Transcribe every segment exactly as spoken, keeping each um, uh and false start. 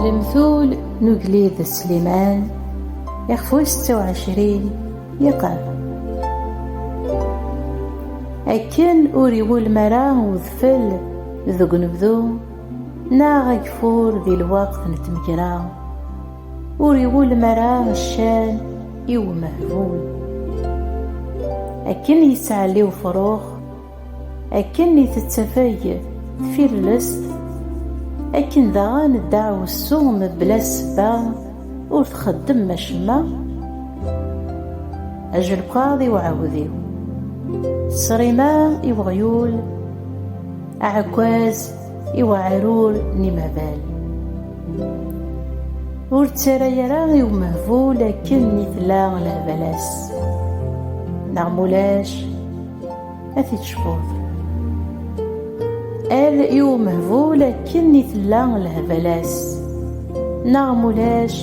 Lemtul n ugellid Sliman, ixef wis setta u ɛecrin, yeqqar: Akken ur iwulem ara udfel deg unebdu, neɣ ageffur di lweqt n tmegra, ur iwulem ara ccan i umehbul. Akken yettɛelli ufrux, akken i tettafeg tfirellest, akken daɣen ddeɛwessu mebla ssebba ur txeddem acemma. Ajelkaḍ i uɛewdiw, ṣṣrima i weɣyul, aɛekkaz i weɛrur n imehbal. Ur ttarra ara i umehbul akken i tella lehbala-s, neɣ mulac ad t-id-tecfuḍ. Err i umehbul akken i tella lehbala-s, neɣ mulac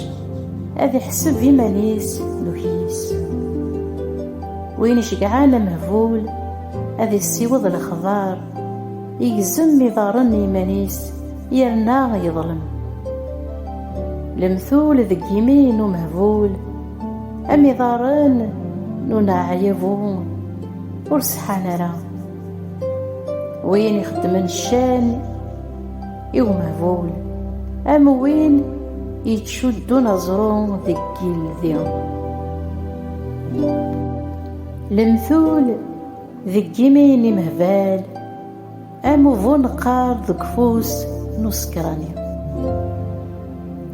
ad iḥseb iman-is d ukyis. Win iceggɛen amehbul ad issiweḍ lexbar, igzem iḍarren n yiman-is, yerna yeḍlem. Lemtul deg yimi n umehbul, am iḍarren n uneɛyabu, ur ṣeḥḥan ara. Win ixeddmen ccan i umehbul, am win yettcuddun aẓru deg yildi. Lemtul deg yimi n imehbal, am ubuneqqar deg ufus n usekrani.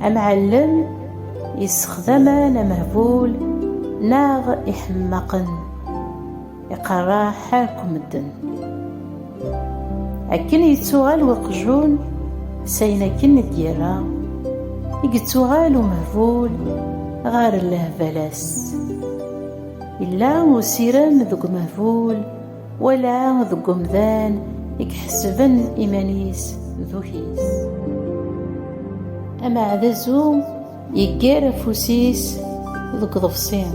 Amɛellem yessexdamen amehbul neɣ iḥemmaqen, iqerreḥ akk medden. Akken yettuɣal weqjun s ayen akken i d-yerra, i yettuɣal umehbul ɣer lehbala-s. Yella usirem deg umehbul wala deg umdan i iḥesben iman-is d ukyis. Ameɛdazu yeggar afus-is deg uḍebsi,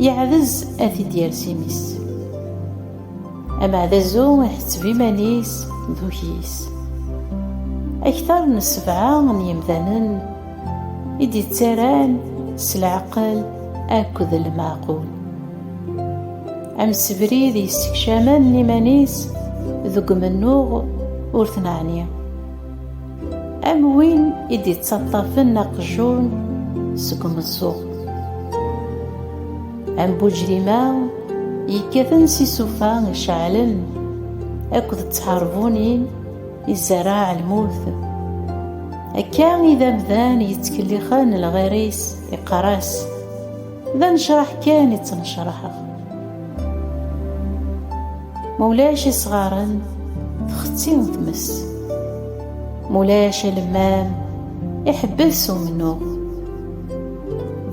yeɛdez ad t-id-yers imi-s. Ameɛdazu iḥetteb iman-is d ukyis. Akter n ssebɛa n yemdanen i d-ittarran s leɛqel akked lmeɛqul. Amsebrid yessekcamen iman-is deg umennuɣ ur t-neɛni, am win i d-ittaṭṭafen aqjun seg umeẓẓuɣ. Am Buǧrima yekkaten s isufa iceɛlen akked tḥerbunin izerreɛ lmut. Akka i d amdan yettkellixen lɣir-is, iqqar-as: "D anecraḥ kan i ttnecraḥeɣ." Ma ulac isɣaren, txetti tmes. Ma ulac alemmam, iḥebbes umennuɣ.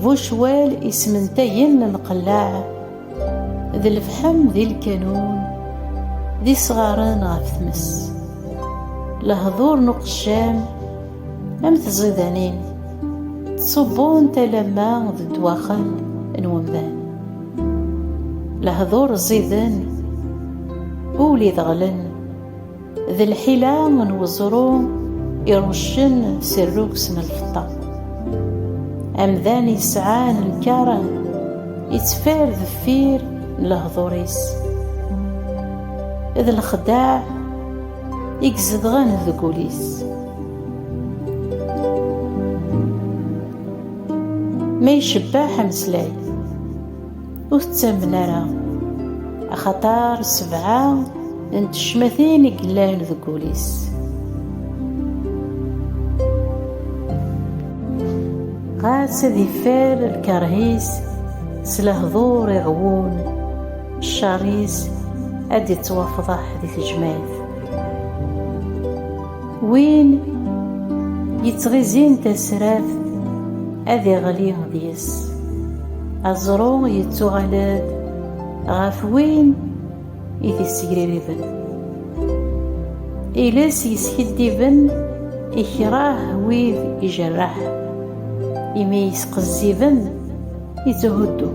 Bu ccwal ismentayen n lqellaɛ, d lefḥem di lkanun, d isɣaren ɣef tmes. Lehdur n uqejjam am tẓidanin, ttṣubbunt alamma d ddwaxel n wemdan. Lehdur ẓiden, ul ideɣlen, d lḥila n weẓru iruccen s rrugs n lfeṭṭa. Amdan yesɛan lkar yettfar deffir n lehdur-is. D lexdaɛ i izedɣen deg wul-is. Ma icebbeḥ ameslay, ur t-ttamen ara, axaṭer sebɛa n tecmatin i yellan deg wul-is. Ɣas ad iffer lkeṛh-is s lehdur iɣewwun, ccer-is ad d-ittwafḍeḥ di tejmaɛt. Win yettɣizin tasraft ad iɣli deg-s. Aẓru yettuɣal-d ɣef win i t-issegririben. Iles yeskiddiben ikreh wid ijerreḥ, imi yesqezziben yetthuddu.